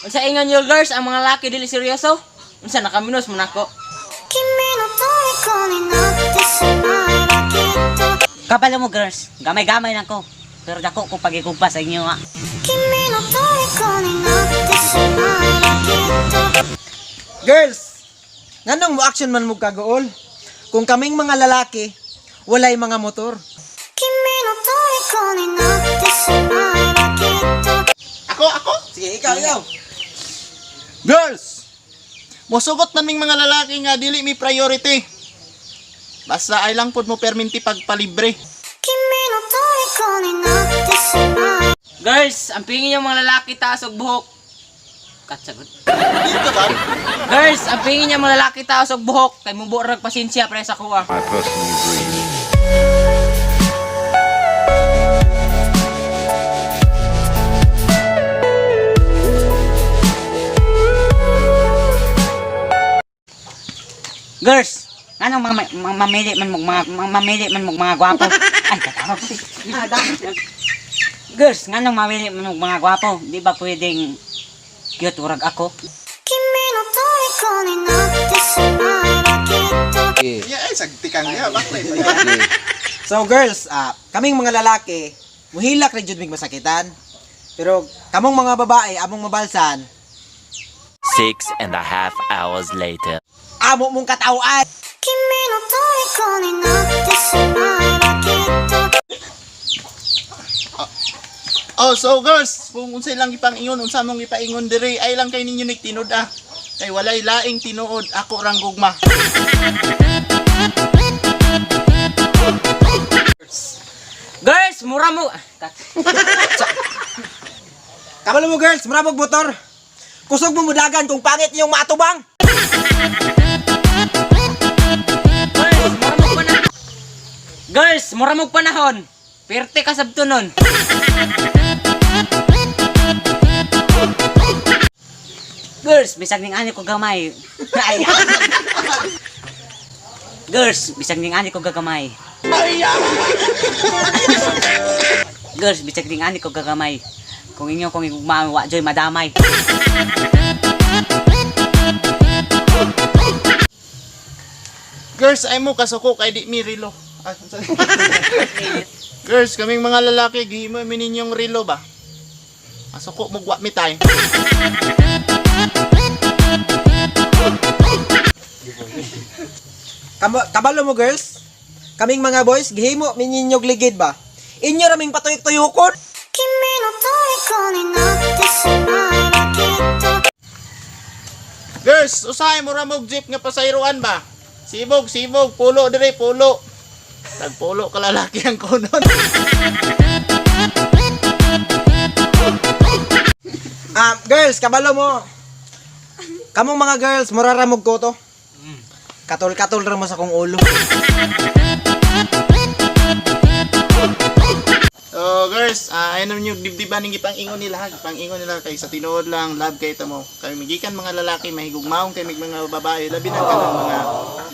Unsa ingon nyo, girls, ang mga laki dili seryoso? Unsa nakaminos man ako? 君の虜になってしまえばきっと Kabalo mo, girls, gamay-gamay lang ko. Pero dako ko pagigugpa sa inyo ha. 君の虜になってしまえばきっと Girls, nganong mo action man mo kagool? Kung kaming mga lalaki, walay mga motor. 君の虜になってしまえばきっと Ako, ako. Sige, ikaw, ikaw. Girls, mosugot naming mga lalaki nga dili mi priority. Basta ay lang pod mo perminti pagpalibre. 君の虜になってしまえ Girls, ang pingin yung mga lalaki taas og buhok. Katsagot. Dito ba? Girls, ang pingin niya mga lalaki taas og buhok kay mubo rag pasensya pre sa kuha. I personally agree. Girls, nganong mga, mga mamili man mo mga mamili man mo mga gwapo? Ay, katawag. Girls, nganong mamili man mo mga gwapo? Di ba pwedeng cute urag ako? 君の虜になってしまえばきっと Yeah, ay sagtikang niya baklay. So girls, kaming mga lalaki, muhilak ra jud mig masakitan. Pero kamong mga babae, among mabalsan, 6.5 hours later. Amo mong katawaan. 君の虜になってしまえばきっと Oh, so girls, kung unsay lang ipang-ingon, unsa mong ipaingon diri, ay lang kay ninyo nagtinud ah. Kay walay laing tinuod, ako rang gugma. Girls, mura mo. Ah, kat. Kabalo mo, girls, murabog motor. Kusog mo mudagan kung pangit yung matubang. Girls, mura mo panahon. Girls, mura mo panahon. Perte ka sabto nun. Girls, bisag ning ani ko gamay. Ay. Girls, bisag ning ani ko gagamay. Girls, bisag ning ani ko gagamay. Kung inyo kong igugma, wa joy madamay. Girls, ay mo kasuko kay di mi rilo. Ah, sorry. Girls, kaming mga lalaki, gihimo mi ninyong rilo ba? Masuko mo gwa mi tay. Kabalo mo, girls, kaming mga boys, gihimo mininyog ligid ba? Inyo raming patuyok-tuyokon. 君の虜になってしまえばきっと Girls, usahay mo ra mog jeep nga pasayroan ba? Sibog, sibog, pulo dire, pulo. Tagpulo ka lalaki ang kunon. Girls, kabalo mo. Kamong mga girls, muraramog ko to. Katol-katol ra mo sa kong ulo. So, girls, ayun naman yung dibdiban ng ipang-ingon nila, ha? Ipang-ingon nila kay sa tinuod lang, love kay tamo. Kay migikan mga lalaki, mahigugmaong kay mig mga babae, labi na kanang mga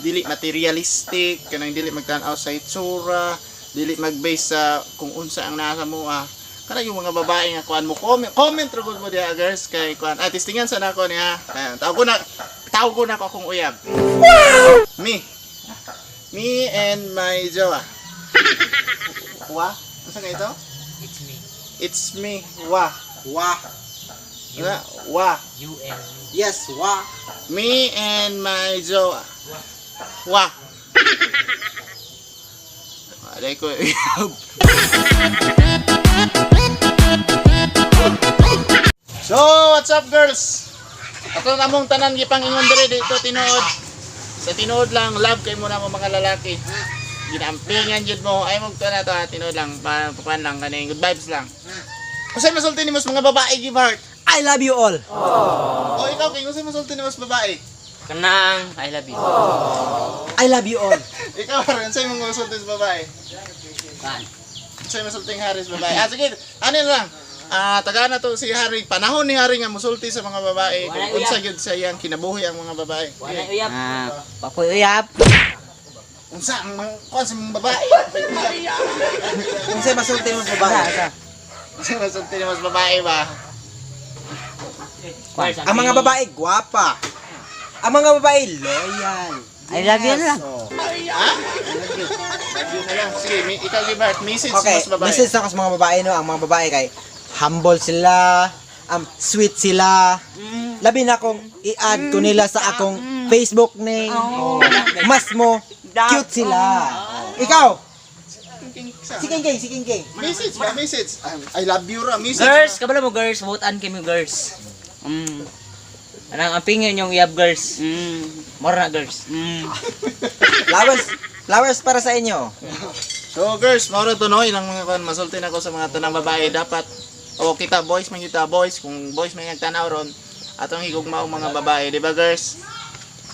dili materialistic, kanang dili magtan-aw sa itsura, dili mag-base sa kung unsa ang nasa mo ah. Kana yung mga babae nga kuan mo comment, comment ra gud mo diha, girls, kay kuan. Ah, testingan sa nako niya. Ayan, tawag ko na ako akong uyab. Me. Me and my jowa. Wa? Unsa nga ito? It's me. It's me. Wa. Wa. Wa. Wa. You and me. Yes, wa. Me and my jowa. Wa. Aray ko. So, what's up, girls? Ato na mong tanan gipang ingon diri dito tinuod. Sa tinuod lang love kay mo na mo mga lalaki. Ginampingan jud mo ay mo na to ha, tinuod lang pa pakuan lang kaning good vibes lang. Unsay masulti nimo sa mga babae, give heart? I love you all. O ikaw, King, unsay masulti nimo sa babae? Kanang I love you. I love you all. Ikaw, Aaron, unsay mong masulti sa babae? Kan. Unsay masulti ng Harry sa babae? Ah, sige, ano lang. Ah, taga na to si Harry. Panahon ni Harry nga musulti sa mga babae Wala kung unsa gyud sa iyang kinabuhi ang mga babae. Wala uyab. Ah, papoy uyab. Unsa ang mga kuan sa mga babae? Unsay masulti mo sa babae? Unsay masulti nimo sa babae ba? Ang mga babae gwapa. Ang mga babae loyal. I love you lang. Oh. Ha? Love you na lang. Sige, ikaw give heart. Message Okay, mas babae. message ako sa mga babae, no, ang mga babae kay humble sila, sweet sila. Labi na kung i-add ko nila sa akong Facebook name. Oh. Mas mo cute sila. Oh. Ikaw, si King King, si King King. Message ba? Message. I love you ra. Message. Girls, kabalo mo girls, butan kami girls. Anang ang pingin yung iyab girls. Mora na girls. Flowers, flowers para sa inyo. So girls, mao to no, ilang mga kon masulti na ko sa mga tanang babae dapat o kita boys man kita boys kung boys man nagtanaw ron atong higugmaong mga babae, di ba girls?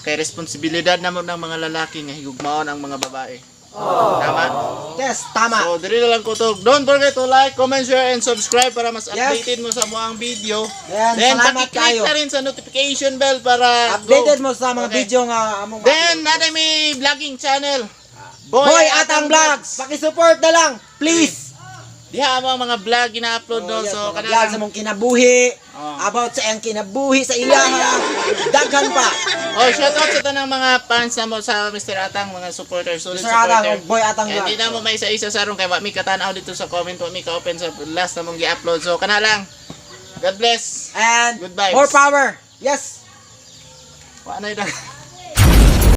Kay responsibilidad namo ng mga lalaki nga higugmaon ang mga babae. Tama? Yes, tama. So diri na lang ko to. Don't forget to like, comment, share and subscribe para mas Yes. updated mo sa moang video. Then, Then salamat paki-click kayo. na rin sa notification bell para Updated go. mo sa mga Okay. video nga among Then naday may vlogging channel. Boy Atang Vlogs. Paki-support na lang, please. Diha mo ang mga vlog gina-upload Oh, doon. yes, So mga kanang vlog sa mong kinabuhi, Oh. about sa iyang kinabuhi sa iyaha, daghan pa. Oh, shout out sa tanang mga fans na mo sa Mr. Atang, mga supporters, solid Mr. Atang, supporter. og Boy Atang Eh, Vlog. di na mo may isa-isa sa ron kay wa mi katanaw dito sa comment, wa mi ka-open sa last na mong gi-upload. So kana lang. God bless. And Good vibes. more power. Yes. Wa na